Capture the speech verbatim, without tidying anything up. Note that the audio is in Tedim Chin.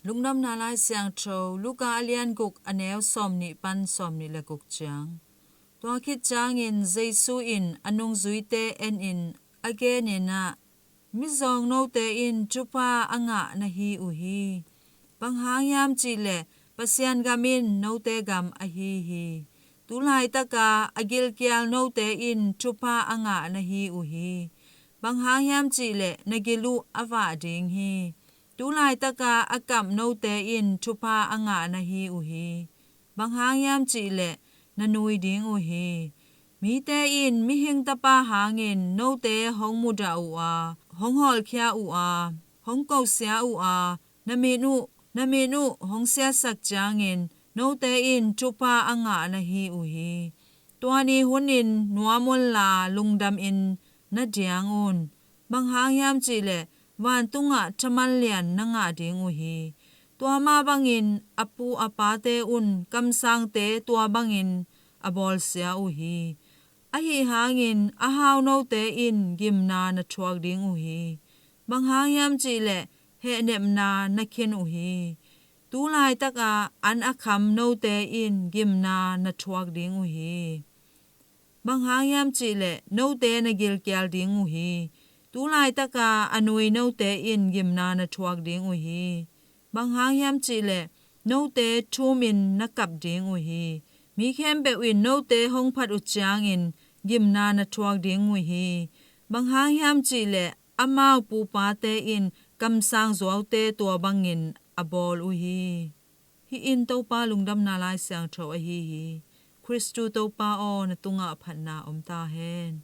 Lungdamna Lai Siangtho, Luka a lian guk, a neu sawmnih pan sawmnih le guk ciang. Tua khit ciangin Jesu in a nungzuite enin a genin ah, "Mizawng note in thupha a ngah na hi uh hi. Bang hang hiam cihleh Pasian gam in note gam ahi hi. Tu laitaka a gilkial note in thupha a ngah na hi uh hi. Bang hang hiam cihleh na gil uh a vah ding hi. Tu laitaka a kap note in thupha a ngah na hi uh hi. Bang hang hiam cihleh na nui ding uh hi. Mite in Mihing Tapa hangin note hong mudah uh a, hong hawlkhia uh a, hong kosia uh a, na min uh, na min uh hong siatsak ciangin note in thupha a ngah na hi uh hi. Tua ni hunin nuam unla lungdamin na diang un. Bang hang hiam cihleh vantungah thaman lian na ngah ding uh hi. Tua mah bangin a pu a pate un kamsangte tua bangin a bawlsia uh hi. Ahi hangin a hau note in gimna na thuak ding uh hi. Bang hang hiam cihleh hehnepna na khin uh hi. Tu laitaka an a kham note in gimna na thuak ding uh hi. Bang hang hiam cihleh note na gilkial ding uh hi. Tu laitaka a nui note in gimna na thuak ding uh hi. Bang hang hiam cihleh note thumin na kap ding uh hi. Mi khempeuh in note hong phat uh ciangin gimna na thuak ding uh hi. Bang hang hiam cihleh amau pupate in kamsang zuaute tua bangin a bawl uh hi." Hih in Topa Lungdamna Lai Siangtho ahi hi. Khristu Topa aw, na tungah phatna om ta hen.